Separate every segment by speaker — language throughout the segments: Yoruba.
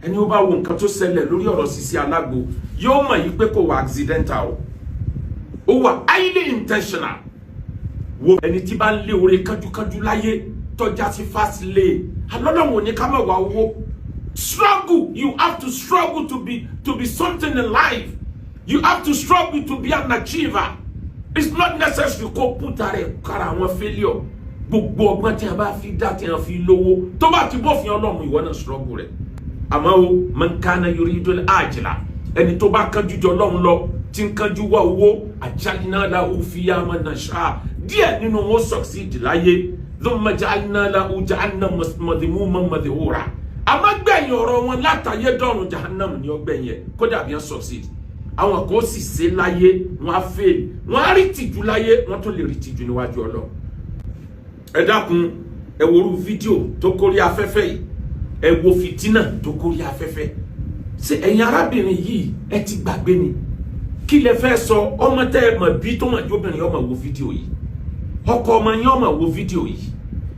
Speaker 1: Ẹni ó bá wo nǹkan tó ṣẹlẹ̀ lórí ọ̀rọ̀ Sisi Alágbo yóò mọ̀ yìí pé kò wà accidental o, ó wà highly intentional. Wo ẹni tí bá ń lé oore kánjúkánjú láyé tọ́já sí fast lane alọ́lọ́wọ̀n ní ká má wá owó. Struggle, you have to struggle to be something in life. You have to struggle to be an achiever. It's not necessary kó put ara ẹ̀ kára àwọn failure. Gbogbo ọgbọ́n tí a bá fi dá, tí a fi lówó, tó bá ti bófin Ọlọ́run, ìwọ náà struggle rẹ̀. Àmọ́ o, man kana yuridul ajila, ẹni tó bá kánjú jọ Ọlọ́run lọ, tí ń kánjú wá owó, ajalna lahu fiha ma nasha, díẹ̀ nínú wọn succeed láyé, thumma ja'alna lahu jahannam madhmuman madhura. Àmọ́ gbẹ̀yìn ọ̀rọ̀ wọn látàyé dọ̀run, jahannam ni ó gbẹ̀yìn ẹ̀. Kódà bí wọ́n succeed, àwọn kan sì ṣe láyé, wọn á fail, wọn á rí tìjú láyé, wọn tún lè rí tìjú níwájú Ọlọ́run. Ẹ dákun, ẹ wo irú fídíò tó kórí afẹ́fẹ́ yìí, ẹ wo fìtínà tó kórí afẹ́fẹ́. Ṣé ẹ̀yin arábìnrin yìí, ẹ ti gbàgbé ni? Kí lẹ fẹ́ sọ? Ọmọ tẹ́ ẹ mọ̀ bí tó mọ̀ jóbìnrin ọmọ wo fídíò yìí, ọkọ ọmọ yín ọmọ wo fídíò yìí,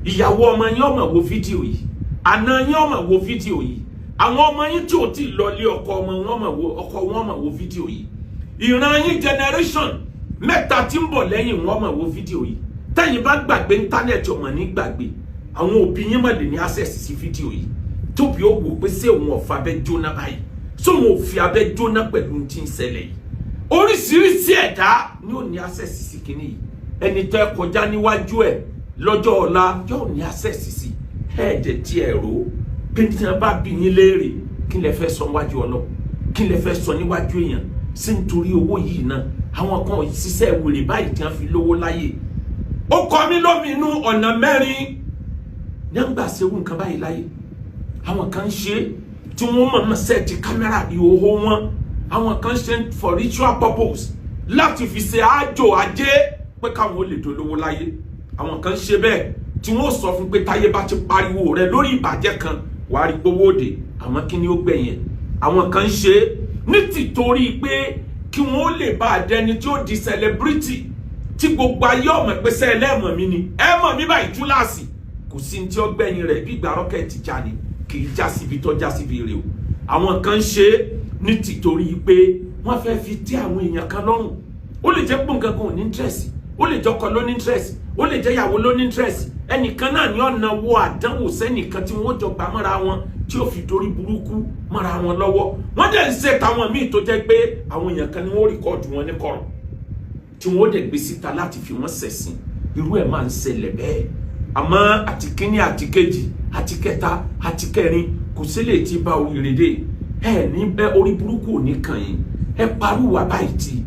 Speaker 1: ìyàwó ọmọ yín ọmọ wo fídíò yìí, àna yín ọmọ wo fídíò yìí, àwọn ọmọ yín tí ò tí ì lọ lé ọkọ, ọmọ wọn ọmọ wo, ọkọ wọn ọmọ wo fídíò yìí, ìran yín generation mẹ́ta tí ń bọ̀ lẹ́yìn wọn ọmọ wo fídíò yìí. Tẹ́yìn bá gbàgbé, íńtánẹ́ẹ̀tì ọmọ ní gbàgbé. Àwọn òbí yín má lè ní access sí fídíò yìí, tóbi ó wò pé ṣé òun ọ̀fà abẹ́ jóná báyìí, ṣé òun ò fi abẹ́ jóná pẹ̀lú tí ń ṣẹlẹ̀ yìí? Oríṣiríṣi ẹ̀dá ni ó ní access sí kinní yìí. Ẹni tó ẹ kọjá níwájú ẹ̀ lọ́jọ́ ọ̀la yóò ní access sí ẹ̀ẹ́dẹ̀ tí ẹ̀ rò ó pé tí wọ́n bá bí yín léèrè, kí lẹ fẹ́ sọ níwájú Ọlọ́? Kí lẹ fẹ́ sọ níwájú èèyàn? Sí nítorí owó yìí náà, àwọn kan ṣiṣẹ́ wèrè báyìí tí wọ́n fi lówó láyè. Ó kọ mí lóminú. Ọ̀nà mẹ́rin ní à ń gbà ṣerú nǹkan báyìí láyé. Àwọn kan ń ṣe tí wọ́n mọ̀ mọ̀ set camera ìhòòhò wọn. Àwọn kan ṣe for ritual purpose, láti fi ṣe àjò ajé pé káwọn ó lè dolówó láyé. Àwọn kan ṣe bẹ́ẹ̀ tí wọ́n sọ fún pé táyé bá ti pariwo rẹ lórí ìbàjẹ́ kan, wàá rí gbowó òde. Àmọ́ kí ni ó gbẹ̀yìn? Àwọn kan ṣe ní tìtorí pé kí wọ́n lè bá a dẹni tí ó di celebrity, tí gbogbo ayé ọmọ pé sẹ́ ẹlẹ́mọ̀ mi ni, ẹ mọ̀ mi báyìí túláàsì. Kò sí ní tí ó gbẹ̀yìn rẹ̀ bí ìgbà rocket já ni, kì í já síbi tó já síbi rè o. Àwọn kan ṣe ní tìtorí pé wọ́n fẹ́ fi tí àwọn èèyàn kan lọ́rùn. Ó lè jẹ́ pé nǹkan kan ò ní interest, ó lè jọkọ ló ní interest, ó lè jẹ́ ìyàwó ló ní interest. Ẹnìkan náà ní ọ̀nà wo àdánwò sẹ́nìkan tí wọ́n jọ gbà mọ́ra wọn, tí ó fi dorí burúkú mọ́ra wọn lọ́wọ́. Wọ́n dẹ̀ ń ṣe táwọn míì tó jẹ́ pé àwọn èèyàn kan ní wọ́n record wọn ní kọ̀rọ̀, tí wọ́n dẹ̀ gbé síta láti fi wọ́n ṣẹ̀sìn. Irú ẹ̀ máa ń ṣẹlẹ̀ bẹ́ẹ̀. Àmọ́ àti kínní, àti kejì, àti kẹta, àti kẹrin, kò sílẹ̀ tí bá oríire dé. Ẹ ní bẹ́ orí burúkú ò ní kàn yín. Ẹ parúwà báyìí tí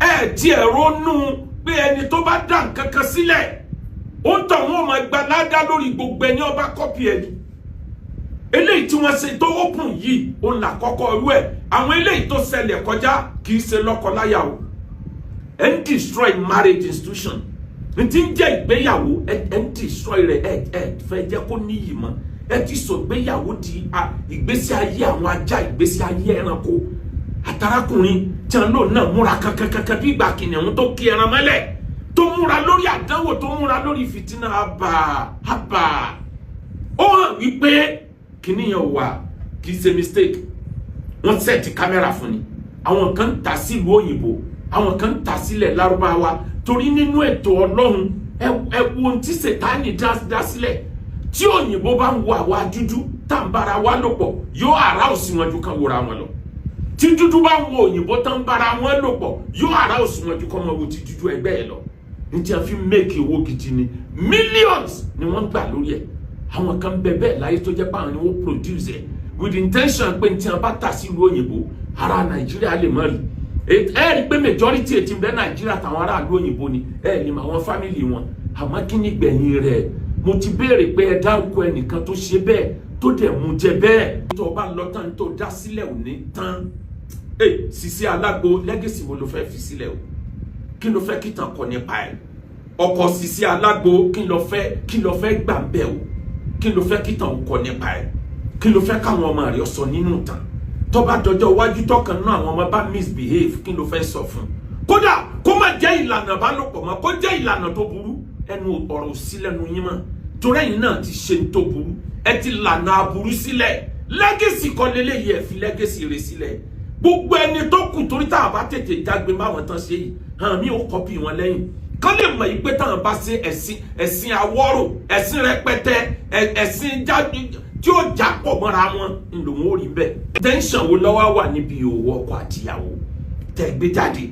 Speaker 1: ẹ tí ẹ ronú pé ẹni tó bá dá nǹkan kan sílẹ̀, ó ń tọ̀ wọ́n máa gba ládá lórí gbogbo ẹni ọba copy ẹni. Eléyìí tí wọ́n ṣe tó open yìí, òun là kọ́kọ́ irú ẹ̀. Àwọn eléyìí tó ṣẹlẹ̀ kọjá, kì í ṣe lọ́kọláya o. Ẹ ń destroy marriage institution n ti ń jẹ́ ìgbéyàwó. Ẹ ń destroy rẹ̀. Ẹ fẹ́ jẹ́ kó níyì mọ́. Ẹ ti sọ ìgbéyàwó di ìgbésí ayé àwọn ajá, ìgbésí ayé ẹranko. Àtàràkùnrin tí wọn lò náà múra kankankankan bí ìgbà kìnìún tó kí ẹran mọ́lẹ̀, tó múra lórí àdánwò, tó múra lórí fìtínà. Àbà àbà, ó hàn wípé kìnìyàn wà, kì í ṣe mistake. Wọ́n set camera fún ni. Àwọn kan ń tà sílùú òyìnbó, àwọn kan ń tà sílẹ̀ Lárúbáwá, torí nínú ètò Ọlọ́run, ẹ wo ohun tí Sètáànì dá sílẹ̀. Tí òyìnbó bá ń wo àwa dúdú tá à ń bára wa lò pọ̀, yóò arouse wọn ju kan wòra wọn lọ. Tí dúdú bá ń wo òyìnbó tá ń bára wọn lò pọ̀, yóò arouse wọn ju kọ́ mọ wo ti dúdú ẹgbẹ́ ẹ lọ. Ní tí a fi make owó gidi ni, millions ni wọ́n gbà lórí ẹ̀. Àwọn kan bẹ bẹ́ẹ̀ láyé tó jẹ́ pé àwọn ni wọ́n produce ẹ̀ with intention pé tí a bá tà sílùú òyìnbó, ará Nàìjíríà lè mọ̀ rí. Ẹ rí i pé majority ètí ń bẹ Nàìjíríà, tàwọn aráàlú òyìnbó ni. Ẹ lè mọ àwọn family wọn. Àmọ́ kí ni gbẹ̀yìn rẹ̀? Mo ti béèrè pé ẹ dárúkọ ẹnìkan tó ṣe bẹ́ẹ̀, tó dẹ̀ mú jẹ bẹ́ẹ̀. Tó o bá lọ tán, tó dá sílẹ̀ ò ní tán. Ẹ Sisi Alágbo, legacy wo ló fẹ́ fi sílẹ̀ o? Kí ló fẹ́ kí tàn kọ nípa ẹ̀? Ọkọ Sisi Alágbo, kí ló fẹ́ gbà ń bẹ̀ o? Kí ló fẹ́ kí tàn kọ nípa ẹ̀? Kí ló fẹ́ káwọn ọmọ rẹ̀ sọ nínú ìtàn? Tó bá dọjọ́ iwájú, tọkàn náà àwọn ọmọ bá misbehave, kí ló fẹ́ sọ fún? Kódà kó má jẹ́ ìlànà ìbálòpọ̀ mọ́, kó jẹ́ ìlànà tó burú, ẹnu ọ̀rọ̀ sí lẹ́nu yín mọ́, torí ẹ̀yin náà ti ṣe tó burú. Ẹ ti lànà aburú sílẹ̀. Legacy kọ́ leléyìí. Ẹ̀ fi legacy rẹ̀ sílẹ̀. Gbogbo ẹni tó kù, torí tá a bá tètè jágbe máwọn tán ṣe yìí hàn mí, ò copy wọn lẹ́yìn, kán lè mọ̀ yìí pé táwọn bá ṣe ẹ̀sìn, ẹ̀sìn àwọ̀rò, ẹ̀sìn rẹpẹtẹ, ẹ̀sìn tí ó já pọ̀ mọ́ra wọn ńlòun ò rí bẹ́ẹ̀. Tension wo lọ́wọ́ wà níbi òwò ọkọ àtìyàwó tẹ̀ gbé jáde?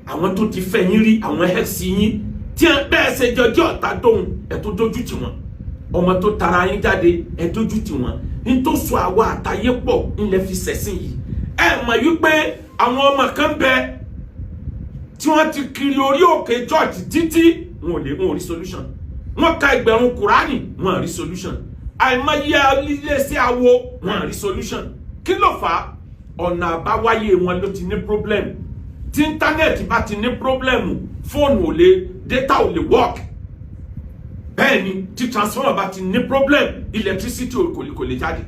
Speaker 1: Àwọn tó ti fẹ́ yín rí, àwọn ex yín tí ẹ bẹ́ẹ̀ ṣe jọjọ́ ọ̀tá tóun ẹ̀ tó dójú tì wọ́n, ọmọ tó tara yín jáde, ẹ̀ dójú tì wọ́n. Ní tó so àwa àtayé pọ̀ ńlẹ̀ fi ṣẹ̀sìn yìí. Ẹ mọ̀ wípé àwọn ọmọ kan bẹ tí wọ́n ti kiri orí òkè church títí, wọn ò rí solution. Wọ́n ka ẹgbẹ̀rún Kùránì, wọn ò rí solution. Àìmọye iléeṣẹ́ awo, wọn ò rí solution. Kí ló fà á? Ọ̀nà àbáwáyé wọn ló ti ní problem. Tí internet bá ti ní problem, fóònù ò lè, data ò lè work. Bẹ́ẹ̀ ni tí transformer bá ti ní problem, electricity kò lè jáde.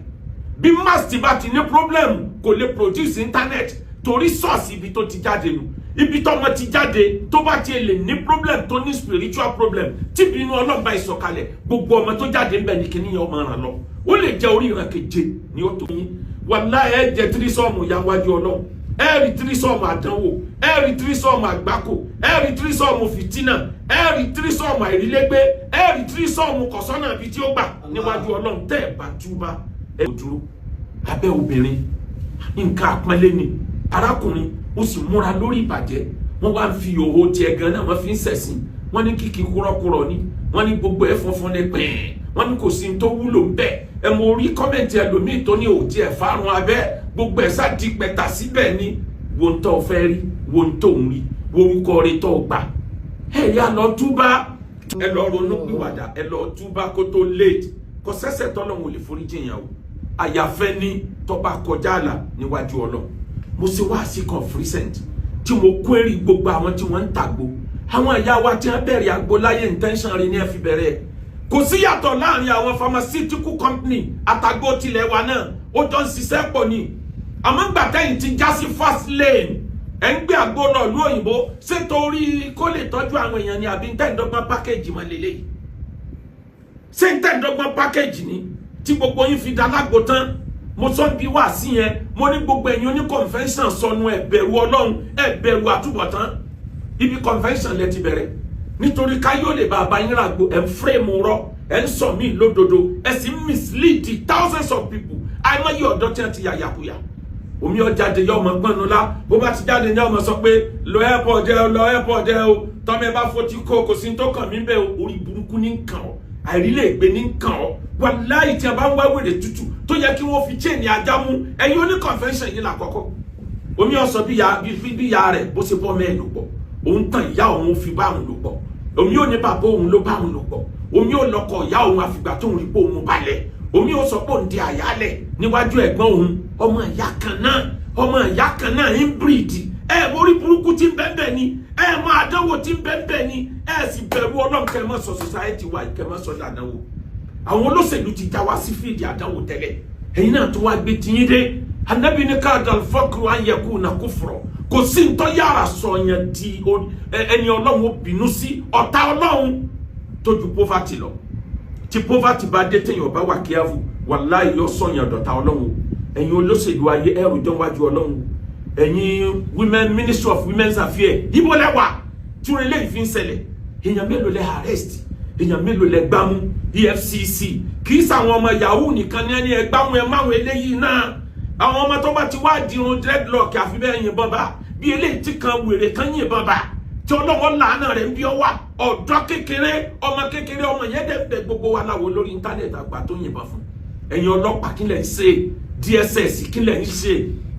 Speaker 1: Bí mast bá ti ní problem, kò lè produce internet, torí source ibi tó ti jáde nù. Ibi tọ́mọ ti jáde, tó bá ti lè ní problem, tó ní spiritual problem, tí ìbínú ọlọ́gbà ìsọ̀kalẹ̀, gbogbo ọmọ tó jáde ńbẹ ní kíní yẹn, ọmọ ràn lọ. Ó lè jẹ́ orí ìran keje ni ó tó yín. Wàláhì, ẹ jẹ́ threesome yáwájú Ọlọ́run. Ẹ rí threesome àdánwò, ẹ rí threesome àgbákò, ẹ rí threesome fìtínà, ẹ rí threesome àìrílégbé, ẹ rí threesome kọ̀sọ́nà ibi tí ó gbà níwájú Ọlọ́run tẹ́ ẹ̀ bá túbá. Ẹ ò dúró abẹ́ obìnrin, nǹkan àpọ́nlé ni. Arákùnrin, ó sì múra lórí ìbàjẹ́. Wọ́n wá ń fi ìhòòhò tiẹ̀ gan náà, wọ́n fi ń ṣẹ̀sìn. Wọ́n ní kìkì kúrọ́kúrọ́ ni, wọ́n ní gbogbo ẹ̀ funfun ní pẹ̀ẹ́n, wọ́n ní kò sí ní tó wúlò ń bẹ̀. Ẹ mo rí comment ẹlòmíì tó ní òtí ẹ̀ fárun abẹ́, gbogbo ẹ̀ sá di pẹ̀tà síbẹ̀ ni. Wo ń tọ́ fẹ́ rí, wo ń tó ń rí, wo orúkọ rẹ̀ tó gbà. Ẹ yá lọ túbá, ẹ lọ ronú pìwàdà, ẹ lọ túbá kó tó late. Kò sẹ́sẹ̀ tọ́lọ́hun ò lè forí jìyàn o, àyàfẹ́ ní tó bá kọjá àlà níwájú Ọlọ́run. Mo ṣe wáàsí kan recent tí mo kó èrè gbogbo àwọn tí wọ́n ń tàgbo, àwọn ìyá wa tí wọ́n bẹ̀rẹ̀ àgbo láyé, intention rí ní ẹ fi bẹ̀rẹ̀. Kò sí yàtọ̀ láàrin àwọn pharmaceutical company àtàgbo tilẹ̀ wa náà, ó jọ ń ṣiṣẹ́ pọ̀ ni. Àmọ́ gbà tẹ́yìn ti já sí fast lane, ẹ̀ ń gbé àgbo lọ ìlú òyìnbó, ṣé torí kó lè tọ́jú àwọn èèyàn ni, àbí tẹ́ǹdọ́gbọ́n package mọ́ lélẹ́yìí? Ṣé tẹ́ǹdọ́gbọ́n package ni tí gbogbo yín fi dalágbo tán? Mo sọ bí wá sí yẹn, mo ní gbogbo ẹ̀yin oní convention sọnù. Ẹ bẹ̀rù Ọlọ́run, ẹ bẹ̀rù àtúbọ̀tán. Ibi convention lẹ ti bẹ̀rẹ̀, nítorí káyọ̀ lè bá a yín ràgbo. Ẹ̀ ń frame rọ, ẹ̀ ń sọ mí lódodo, ẹ̀ sì ń mislead thousands of people. Àìmọye ọ̀dọ́ tí wọ́n ti yàyàkuyà. Omi ọ̀jáde yọ ọmọ gbọ́nnu lá, bó bá ti jáde ní ọmọ sọ pé lọ airport jẹ́ o, lọ airport jẹ́ o. Tọ́mọ ẹ bá fotí kó, kò sí tó kàn mí bẹ́ẹ̀ o. Orí burúkú ní kàn ọ́, àìrí lè gbé ní kàn ọ́. Wàláhì, tí a bá ń wá wèrè tútù tó yẹ kí wọ́n fi chain ajá mú, ẹ̀yin oní convention yìí làkọ́kọ́. Omi ọ̀sán bí ya rẹ̀ bó ṣe bọ́ mẹ́ẹ̀ lò pọ̀, òun tàn ìyá òun fi bá òun lò pọ̀. Omi ò ní bàbá òun ló bá òun lò pọ̀. Omi ò lọ́kọ ìyá òun, àfìgbà tóun rí pé òun balẹ̀. Omi ò sọ pé òun di àyálẹ̀ níwájú ẹ̀gbọ́n òun, ọmọ ìyá kan náà, ọmọ ìyá kan náà, inbreed. Ẹ orí burúkú tí ń bẹ́ẹ̀ ni, ẹ mọ àdánwò tí ń bẹ́ẹ̀ ni. Ẹ sì bẹ̀rù Ọlọ́run, kẹ́ ẹ má sọ society wa, kẹ́ ẹ má sọ dàdánwò. Àwọn olóṣèlú ti já wa sí fìdí àdánwò tẹ́lẹ̀, ẹ̀yin náà tó wá gbé tiyín dé. Anabi ní كاد الفقر أن يكون كفرا. Kò sí ntọ́ yàrá sọ yẹn di ẹni Ọlọ́run ó bínú sí, ọ̀tá Ọlọ́run tó ju poverty lọ. Tí poverty bá dé, téèyàn bá wà careful, wàláhì, yóò sọ yẹn dọ̀tá Ọlọ́run. Ẹ̀yin olóṣèlú ayé, ẹrù jọ wájú Ọlọ́run. Ẹ̀yin women, Ministry of Women's Affairs, ibo lẹ wà tí wọn eléyìí fi ń ṣẹlẹ̀? Èèyàn mélòó lẹ arrest? Èèyàn mélòó lẹ gbámú? EFCC, kì í sàwọn ọmọ yahoo nìkan ní ẹni ẹ gbámú, ẹ máwọn eléyìí náà. Àwọn ọmọ tó bá ti wá dirun dreadlock, àfi bẹ́ẹ̀ yìnbọn bá bí eléyìí tí kan wèrè kan yìnbọn bá, tí ọlọ́wọ́ làánà rẹ̀ ń bí ọ wá. Ọ̀dọ́ kékeré, ọmọ kékeré, ọmọ yẹn dẹ̀ bẹ gbogbo wa láwo lórí internet àgbà tó yìnbọn fún. Ẹ̀yin ọlọ́pàá, kí lẹ̀ ń ṣe? DSS, kí lẹ̀ ń ṣe?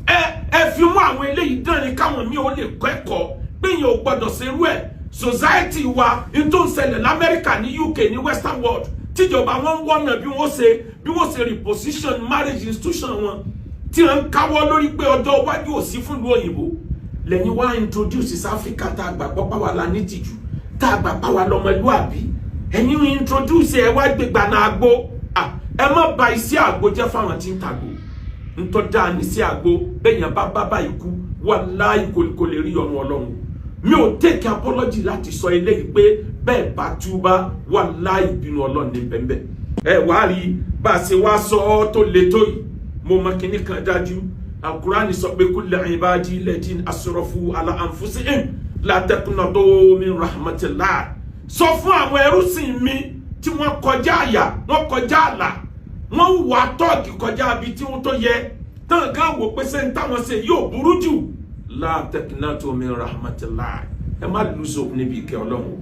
Speaker 1: Ẹ fi mú àwọn eléyìí dán ni, káwọn míì ó lè kẹ́kọ̀ọ́ pé èèyàn ò gbọ́dọ̀ ṣerú ẹ̀. Society wa, n tó ń ṣẹlẹ̀ lamẹ́ríkà, ní UK, ní western world, tíjọba wọn ń wọ́nà bí wọ́n ṣe reposition marriage institution wọn, tí wọ́n ń káwọ́ lórí pé ọjọ́ iwájú ò sí fún ìlú òyìnbó, lẹ́yìn wá introduce sí Africa, tá a gbà gbọ́ páwa la ní tìjú, tá a gbà páwa lọ́mọlúàbí. Ẹ̀yin introduce ẹ wá gbégbá náà àgbo. Ẹ má ba iṣẹ́ àgbo jẹ́ fáwọn tí ń tàgbo. Ntọ́ dáa ní sí àgbo bẹ́ẹ̀ yẹn bá bá báyìí kú, wàláhì, kò lè rí ọ̀run Ọlọ́run. Mi ò take apology láti sọ eléyìí pé bẹ́ẹ̀ bá túbá, wàláhì, ìbínú Ọlọ́run ní bẹ́ẹ̀. Ẹ wá rí bá a ṣe wá sọ ọ́ tó le tó yìí. Mo mọ kinní kan dájú. Alukurani sọ pé قل لعبادي الذين أسرفوا على أنفسهم لا تقنطوا من رحمة الله. Sọ fún àwọn ẹrúsìn mi tí wọ́n kọjá àyà, wọ́n kọjá àlà, wọ́n wà tọ́ọ̀gì kọjá àbí tí wọ́n tó yẹ tán gán wò pé sẹ́ni táwọn ṣe yóò burú jù. لا تقنطوا من رحمة الله, ẹ má lose hope níbi ìkẹ́ Ọlọ́run o.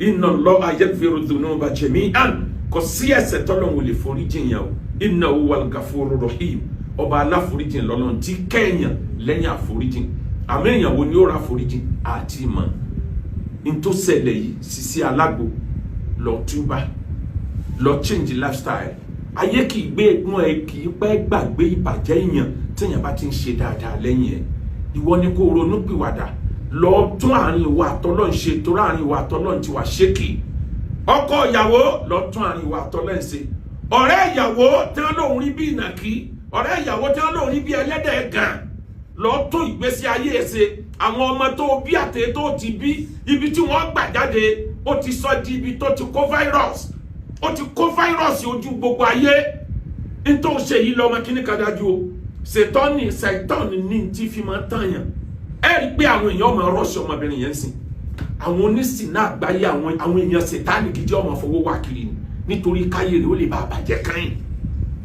Speaker 1: إن الله يغفر الذنوب جميعا. Kò sí ẹ̀ṣẹ̀ tọ́lọ́run ò lè foríjìn yẹn o. إنه هو الغفور الرحيم. Ọba aláforíjìn lọ́lọ́run tí kẹ́yàn lẹ́yìn àforíjìn. Àmọ́ èèyàn wo ni ó ra àforíjìn àti ìmọ̀ ntòsẹ̀lẹ̀ yìí? Sisi Alágbo, lọ túbà, lọ change lifestyle. Ayé kì í gbé egun ẹ, kì í pẹ́ gbàgbé ìbàjẹ́ èèyàn téèyàn bá ti ń ṣe dáadáa lẹ́yìn ẹ̀. Ìwọ ni kó ronú pìwàdà, lọ tún àárín ìwà àtọlọ́run ṣe, torí àárín ìwà àtọlọ́run ti wà ṣékì. Ọkọ ìyàwó, lọ tún àárín ìwà àtọlọ́run ṣe. Ọ̀rẹ́ ìyàwó tí wọ́n lòun rí bí ìnàkí, ọ̀rẹ́ ìyàwó tí wọ́n lòun rí bí ẹlẹ́dẹ̀ gan, lọ tún ìgbésí ayé ẹ̀ ṣe. Àwọn ọmọ tó bí àtẹ tó ti bí, ibi tí wọ́n gbà jáde, ó ti sọ di ibi tó ti kó virus, ó ti kó virus ojú gbogbo ayé. Nítorí ṣe yìí lọ́mọ kíní kan dájú o, ṣètọ́ni ṣètọ́ni ní tí fi máa tàn yàn. Ẹ rí i pé àwọn èèyàn ọmọ rọ́ọ̀ṣì ọmọbìnrin yẹn sìn, àwọn onísìnà àgbáyé, àwọn èèyàn ṣètánì gidi ọmọ fowó wá kiri ni, nítorí káyé rẹ̀ ó lè bá a bàjẹ́ káyìn.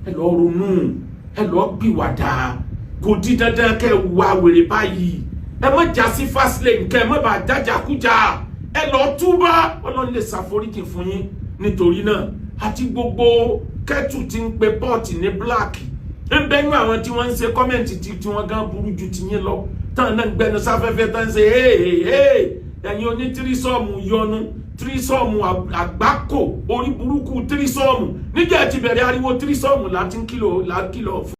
Speaker 1: Ẹ lọ ronú, ẹ lọ pìwàdà. Kò di dandan kẹ wá wèrè báyìí. Ẹ má já sí fast lane, kẹ ẹ má bàa jájàkújà. Ẹ lọ túbá, Ọlọ́run lè ṣàforíjì fún yín. Nítorí náà, àti gbogbo kẹ́tù tí ń pe pot ní black, ń bẹ́nu àwọn tí wọ́n ń ṣe comment tí wọ́n gan burú ju ti yín lọ, tán náà ń gbẹnu sáfẹ́fẹ́ tán ń ṣe hey hey. Ẹ̀yin oní threesome yọnu, threesome àgbákò, orí burúkú threesome níjà ti bẹ̀rẹ̀ ariwo threesome láti ń kìlọ̀ fún.